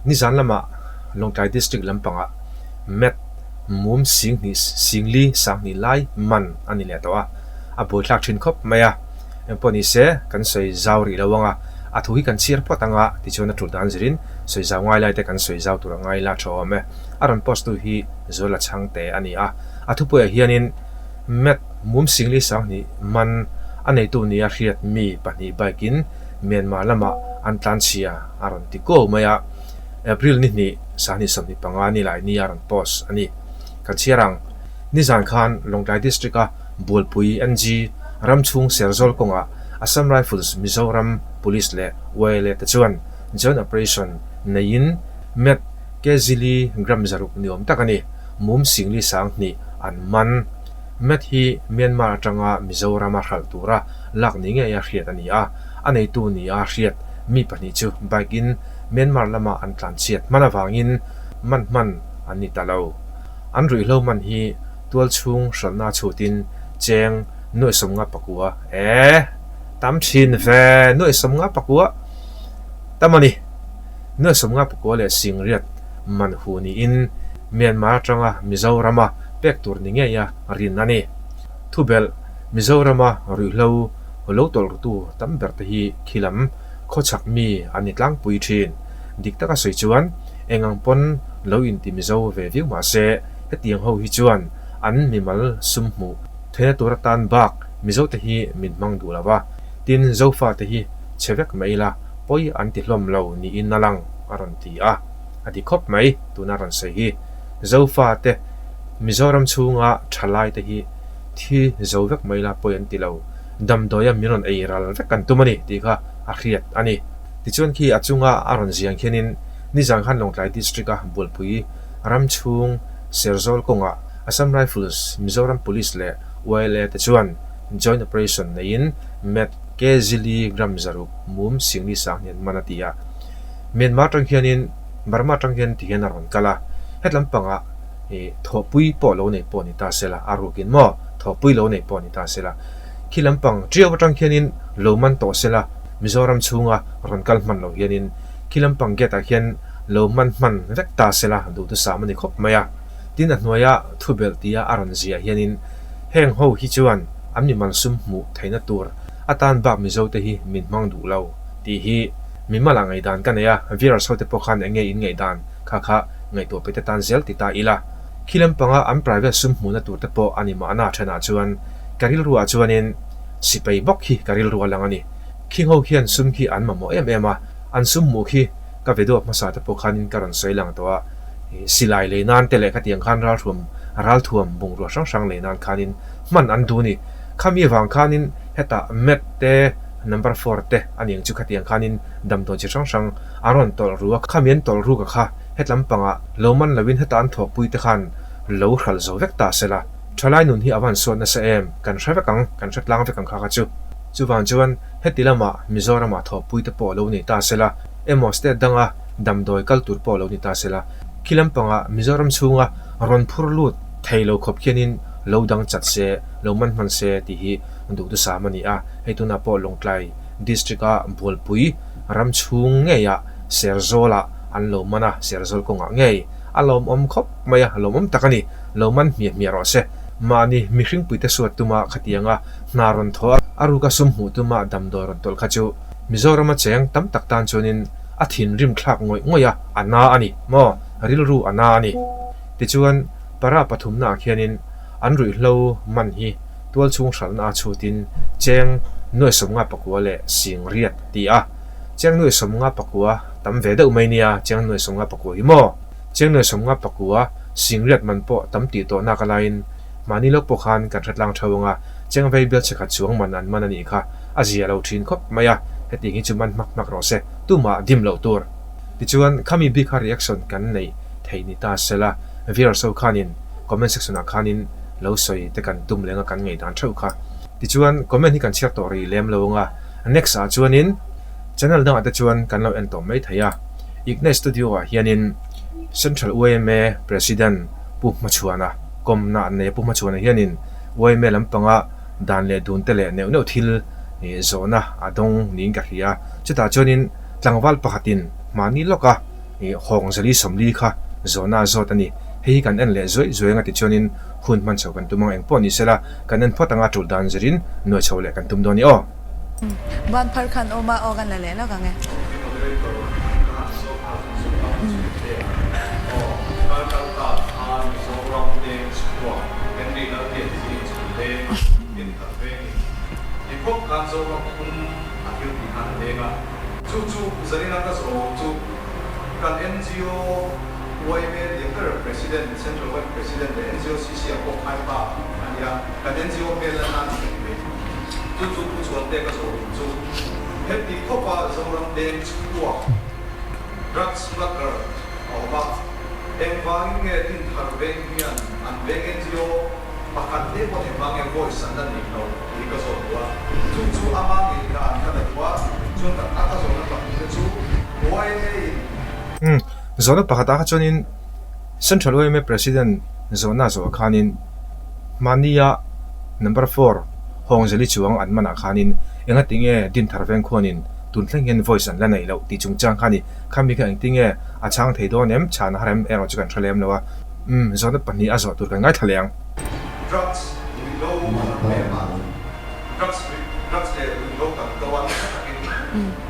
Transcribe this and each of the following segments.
Nizan lamah Lawngtlai District lampangah Mat mum singhnih singli sanghnih lai man a ni leh tawh a, a buaithlak thin khawp mai a. Engpawh ni se, kan sawi zau rih lo ang a, a thu hi kan chhiar phawt ang a, tichuan a tul dan zirin sawi zau ngai lai te kan sawi zau tur a ngai la tha awm e. A rawn post tu hi Zuala Chhangte a ni a, a thupuiah hianin Mat mum singli sanghnih man a neitu nia hriat mi pahnih bike in Myanmar lamah an tlanchhia a rawn ti kuau mai a, April ni hnih sahnih 25 ni lai nia rawn post a ni. Kan chhiar ang, nizan khan Lawngtlai District-a Bualpui NG ramchhung Serzawl kawngah Assam Rifles Mizoram Police leh YLA te chuan joint operation neiin Met Kezili gram zaruk ni awm tak a ni, mum singli sang hnih an man. Met hi Myanmar atanga Mizorama hralh tura lak ni ngei a hriat a ni a, a neitu ni a hriat mi pahnih chu bike in Myanmar lama an tlanchhiat hman avangin man hman an ni ta lo. An ruihhlo man hi tualchhung hralhna chhutin cheng nuaih sawmnga pakua e tam thin ve nuaih sawmnga pakua tam a ni. Nuaih sawmnga pakua leh singriat man hu niin Myanmar atanga Mizorama pek tur ni ngei a rin a ni. Thubelh, Mizorama ruihhlo lo tawlhrutu tam ber te hi khilam khawchhak mi an ni tlangpui thin. Dik taka sawi chuan eng ang pawn lo inti Mizo ve viau mah se hetiang ho hi chuan an mimal sum hmuh theihna tur atan bak Mizo te hi min hmang duh lo va, tin Zofa te hi chhe vek mai ila pawi an ti hlawm lo niin a lang a rawn ti a, a ti khawp mai tuna rawn sawi hi. Zofa te Mizoram chhunga thalai te hi thi zo vek mai la pawi an ti lo, damdawia min rawn ei ral vek kan tum a ni tih kha a hriat a ni. Tichuan khi a chunga a rawn ziang khianin nizan khan Lawngtlai District-a Bualpui ram chhung Serzawl kawngah Assam Rifles, Mizoram Police leh YLA te chuan joint operation neiin Met Kezili gram zaruk mum singli sang hian man a ti a. Myanmar tang hianin Burma tang hian ti hian a rawn kal a, hetlam pangah ih thawhpui pawh lo nei pawh ni ta se la, a rukin maw thawhpui lo nei pawh ni ta se la, khi lampang Tiau atang khianin lo man tawh se la, Mizoram chhunga rawn kal hman lo hianin khi lampang gate ah khian lo man hman vek ta se la duhthusam a ni khawp mai a. Tin a hnuaia thubelh tia a rawn ziah hianin heng ho hi chuan an mimal sum hmuh theihna tur atan bak Mizo te hi min hmang duh lo tih hi mimal ah ngaihdan ka nei a, viewers ho te pawh khan eng nge in ngaihdan kha kha ngaihtuah pe te tan zel ti ta ila. Khi lampanga an private sum hmuhna tur te pawh a ni mahna thenah chuan ka rilruah chuanin sipai bawk hi ka rilru a lang a ni. Khing ho khian sum khi an mamawh em em a, an sum hmuh khi ka video hmasa te pawh khanin ka rawn sawi lang tawh a, silai lei nan te leh khatiang khan ralhruam ralthuam bungrua hrang hrang lei nan khanin hman an duh a ni. Khami avang khanin hetah mat te number four te a ni ang chu khatiang khanin damdawi chi hrang hrang an rawn tawlh ru a, khami an tawlh ruk a kha Hetlam pangah lo man loin heta an thawkpui te khan lo hralh zo vek ta se la, thalai nun hi a van suat nasa em, kan hre vek ang, kan hre tlang vek ang kha kha chu. Chuvang chuan heti lamah Mizoramah thawkpui te pawh lo nei ta se la, emaw state danga damdawi kal tur pawh lo ni ta se la, khi lampangah Mizoram chhunga rawn phur lut thei lo khawp khianin lo dang chat se, lo man hman se tih hi duhthusam a ni a, hei tunah pawh Lawngtlai District-a Bualpui ram chhung ngeiah Serzawlah an lo man a, Serzawl kawngah ngei a lawmawm khawp mai a, lawmawm tak a ni, lo man hmiah hmiah rawh se. Mahni mihringpuite suat tuma khatianga hna rawn thaw a, a ruka sum hmuh tuma damdawi rawn tawlh kha chu Mizorama cheng tam tak tan chuanin a thinrim thlak ngawih ngawih a, a na a ni maw, rilru a na a ni. Tichuan, para pathumnaah khianin an ruihhlo man hi tualchhung hralhna a chhutin cheng nuai sawmnga pakua leh sing riat a ti a. Chiang nuai sawmnga pakua tam ve deuh mai nia, chiang nuai sawmnga pakua hi maw? Chiang nuai sawmnga pakua singriat man pawh tam tih tawh nak alaiin mahni lawk pawh khan kan hre tlang theuh ang a, chiang vei bial chhekhat chuang man an man a nih kha a zia lo thin khawp mai a, hetiang hi chu man hmak hmak rawh se, tumah dim loh tur. Tichuan khami bik kha reaction kan neih theih ni ta se la, viewers ho khanin comment section ah khanin lo sawi te kan tum leng a kan ngaihdan theuh kha. Tichuan comment hi kan chhiar tawh rih lem lo ang a. Next ah chuanin channel dangah te chuan kan lo en tawh mai thei a, Ignite Studio ah hianin Central yma President Pu Hmachhuana kawmna an nei a, Pu Hmachhuana hianin yma lampanga dan leh dun te leh neuh neuh thil zawhna a dawng niin ka hria. Chutah chuanin tlangval pakhatin mahni lawka Ih hawng zali 40 kha zawhna a zawt a ni. Hei hi kan en leh zuaih zuai anga tichuanin hun hman chho kan tum ang eng pawh ni sela kan en phawt anga tul dan zirin nuai chho leh kan tum dawn i aw. Ban phar khan awm a aw kan la leh lawk ang e. Chu chu Zarina ka zawh chu kan NGO yma lian ber President, Central yma President leh NGO CC ah pawh khai pa a nia, kan NGO hmel lan nan thlen mai. Chu chu Pu Chhuante ka zawh duh chu heti khawpa Zoram deng chhuak drug smuggler a awm a, engvangin nge Dinthar veng hian an veng NGO Pakhat te pawh engvang nge voice an la neih lo tih hi ka zawt duh a, chu chu ama ngei dan ka la duh a, chuan ka a ka zawhna pahnih te chu yma in. Umm, zawhna pakhatah kha chuanin Central yma President zawhna zawh khanin hmania number four Hawngzeli chuang an manah khanin engati nge Dinthar veng khuanin tun thleng hian voice an la neih loh tih chungchang kha a ni. Khami kha engtinge a chhang thei dawn em? Chhana har em erawh chu kan hre lem lo a. Umm, zawhna pahnih a zawh tur kan ngaithla leh ang. Drugs ruihhlo a tam em a, drugs ruih drugs leh ruihhlo kan do a nasa takin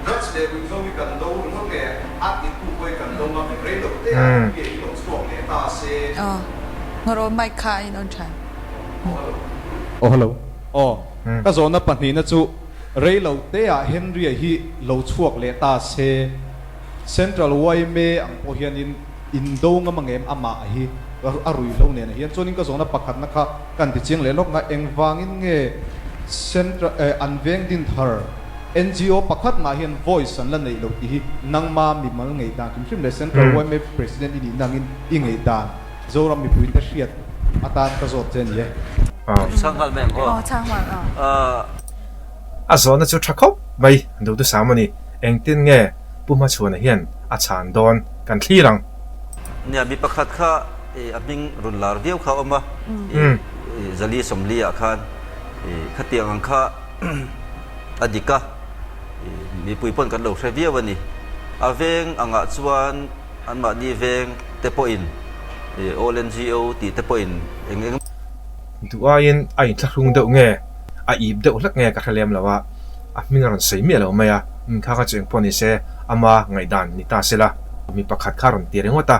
drugs leh ruihhlo hi kan do ringawt nge a titu pawh hi kan do ngam em rei lo te a nge hi lo chhuak leh ta se. Aw, ngawrh aw mic kha a in on tha. Aw hello. Aw hello. Aw, ka zawhna pahnihna chu rei lo te ah Henry-a hi lo chhuak leh ta se. Central yma ang pawh hianin indo ngam ang em amah hi a ruihhlo nen ah hian chuanin ka zawhna pakhatna kha kan ti chiang leh lawk nga engvangin nge Central eh an veng din thar NGO pakhat mah hian voice an la neih loh tih hi nangma mimal ngei dan hrim hrim leh Central yma President i nihna angin i ngei dan Zoram mipuite hriat atan ka zawt che a ni e. Chhang nghal mai ang aw. Aw chhang nghal aw. A zawhna chu tha khawp mai duhthusam a ni. Engtin nge Pu Hmachhuana hian a chhan dawn kan thlir ang? Nia, mi pakhat kha a hming rawn lar viau kha a awm a, Zali 40 ah khan khatiang ang kha a dik a, mipui pawn kan lo hre viau a ni. A veng angah chuan anmahni veng te pawhin All NGO tih te pawhin eng eng. Duh aiin a inthlahrung deuh nge, a ip deuh hlek nge ka hre lem lo a. A hming a rawn sawi miah lo mai a, kha kha chu eng pawh ni se, ama ngaihdan ni ta sela, mi pakhat kha a rawn ti ringawt a,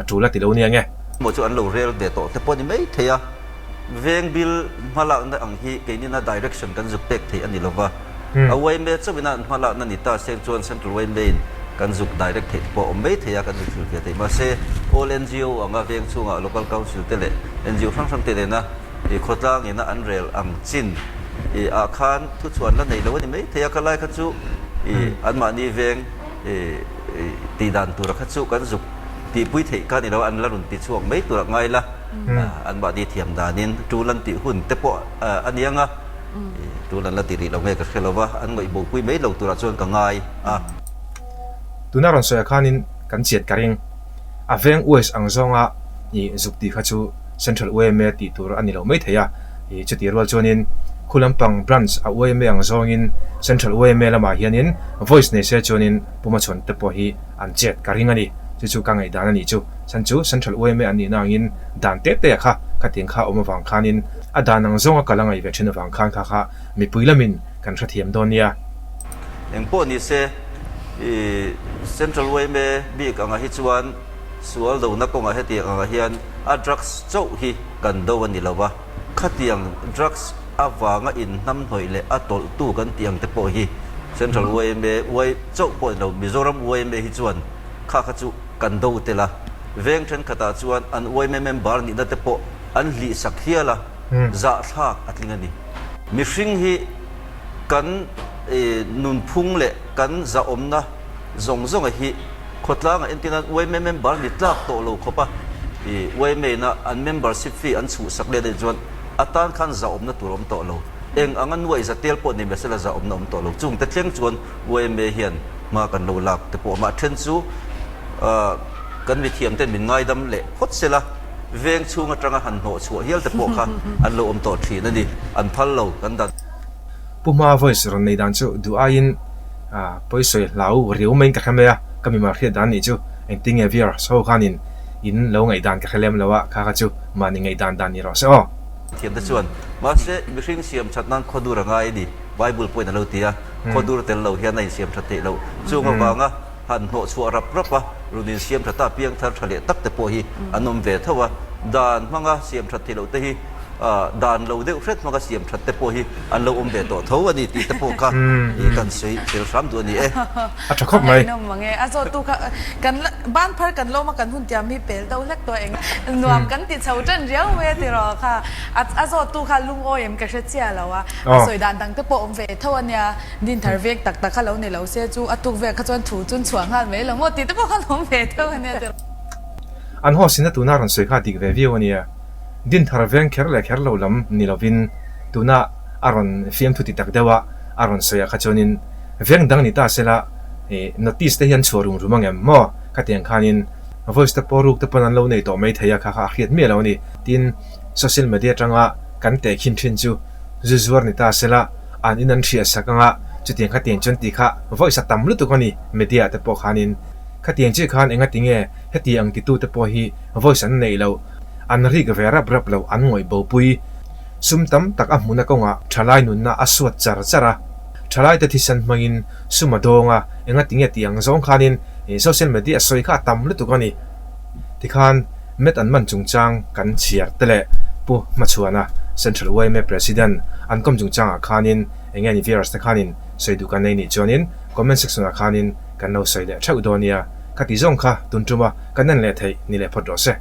a tul a ti lo nia nge. Maw chu an lo rel ve tawh te pawh ni mai thei a, veng bil hmalakna ang hi keinina direction kan zuk pek theih a ni lova, a yma chauhina an hmalakna ni ta seng chuan Central yma in kan zuk direct theih te pawh a awm mai thei a, kan zuk hrilh ve theih. Mahse, all NGO anga veng chhungah local council te leh NGO hrang hrang te nena I khawtlang ina an rel ang chin i ah khan thuchhuan la nei lo a ni mai thei a, khalai kha chu i anmahni veng i tih dan tura kha chu kan zuk tihpui theih kha a ni lo a, an la rawn ti chhuak mai tura ngai la, anmahni thiam danin tul an tih hun te pawh a ni ang a, tul an la ti rih lo nge ka hre lo va, an ngaih bopui mai lo turah chuan ka ngai a. Tuna rawn sawi ah khanin kan chian ka ring. A veng uais ang zawnga i zuk tih kha chu Central yma tih tur a ni lo mai thei a, i chutih rual chuanin khu lampang branch a yma ang zawngin Central yma lamah hianin voice nei se chuanin Puma chhawn te pawh hi an chet ka ring a ni. Chu chu ka ngaihdan a nih chu. Chhan chu Central yma an nihna angin dan te te a kha khatiang kha awm avang khanin a dan ang zawnga kal a ngaih ve thin avang khan kha kha mipui lamin kan hrethiam dawn nia. Eng pawh ni se, i Central yma bik angah hi chuan sual dona kawngah hetiang angah hian a drugs chauh hi kan do a ni lo va, khatiang drugs avanga inhnamhnawih leh a tawlhtu kan tih ang te pawh hi Central yma y chauh pawh ni lo, Mizoram yma hi chuan kha kha chu kan do tel a, veng thenkhatah chuan an yma member nihna te pawh an hlihsak hial a, zahthlak a tling a ni. Mihring hi kan nunphung leh kan zahawmna zawng zawnga hi khawtlangah entir nan yma member ni tlak tawh lo khawp a, yma ina an membership fee an chhuhsak let anih chuan a tan khan zahawmna tur a awm tawh lo. Eng anga nuaih za tel pawh ni mahsela zahawmna a awm tawh lo. Chungte thleng chuan yma hian hma kan lo lak te pawh a awm a, a then chu kan mithiam ten min ngaidam leh phawt sela veng chhung atanga han hnawh chhuah hial te pawh kha an lo awm tawh thin a ni, an phal lo kan dan. Pu Hma voice rawn nei dan chu duh aiin pawisawi hlau riau maiin ka hre mai a, ka mimal hriat dan nih chu. Engtinge viewers ho khanin in lo ngaihdan ka hre lem lo a, kha kha chu mahni ngaihdan dan ni rawh se aw. Thiamte chuan, Mahse, mihring siam that nan khawdur a ngai a ni, Bible pawhin a lo ti a, khawdur tel lo hian a insiam that theih loh. Chung avanga han hnawh chhuah rap rap a, run insiam that a piang thar tha leh tak te pawh hi an awm ve tho a, dan hmanga siam that theih loh te hi dan lo deuh hret hmanga siam that te pawh hi an lo awm ve tawh tho a ni tih te pawh kha kan sawi fel hram duh a ni e. A tha khawp mai. A ngaihnawm mang e. A zawhtu kha kan ban phar kan lawm a kan hun tiam hi pel deuh hlek tawh eng nuam kan ti chho tan riau mai a tiraw kha. A zawhtu kha lungawi em ka hre chiah lo a. A sawi dan dang te pawh awm ve tho a nia. Dinthar vek tak tak kha lo ni lo se chu a tuk vel kha chuan thu chun chhuah nghal mai lo maw tih te pawh kha lo awm ve tho a nia tiraw. An host in a tuna rawn sawi kha dik ve viau a nia. Dinthar veng kher leh kher lo lam ni lovin tuna a rawn fiamthu ti tak deuh a a rawn sawi ah kha chuanin veng dang ni ta sela ih notice te hi an chhuah rum rum ang em maw? Khatiang khanin voice te pawh ruk te pawn an lo nei tawh mai thei a kha kha a hriat miah lo a ni. Tin, social media atanga kan tehkhin thin chu zu zuar ni ta sela an in an hriat sak anga chutiang khatiang chuan tih kha voice a tam lutuk a ni media ah te pawh khanin khatiang chiah khan enga tinge heti ang titu te pawh hi voice an neih loh an rik ve rap rap loh an ngawih bopui Sum tam tak a hmuna kawngah thalai nunna a suat char char a, thalaite thisen hmangin sum a dawng a, engati nge tih ang zawng khanin social media sawi kha a tam lutuk a ni. Tikhan Met an man chungchang kan chhiar te leh Pu Hmachhuana, Central yma President, an kawm chungchangah khanin enge ni viewers te khanin sawi duh kan nei nih chuanin comment section ah khanin kan lo sawi leh theuh dawn nia. Ka ti zawng kha tun tuma kan en leh theih ni leh phawt rawh se.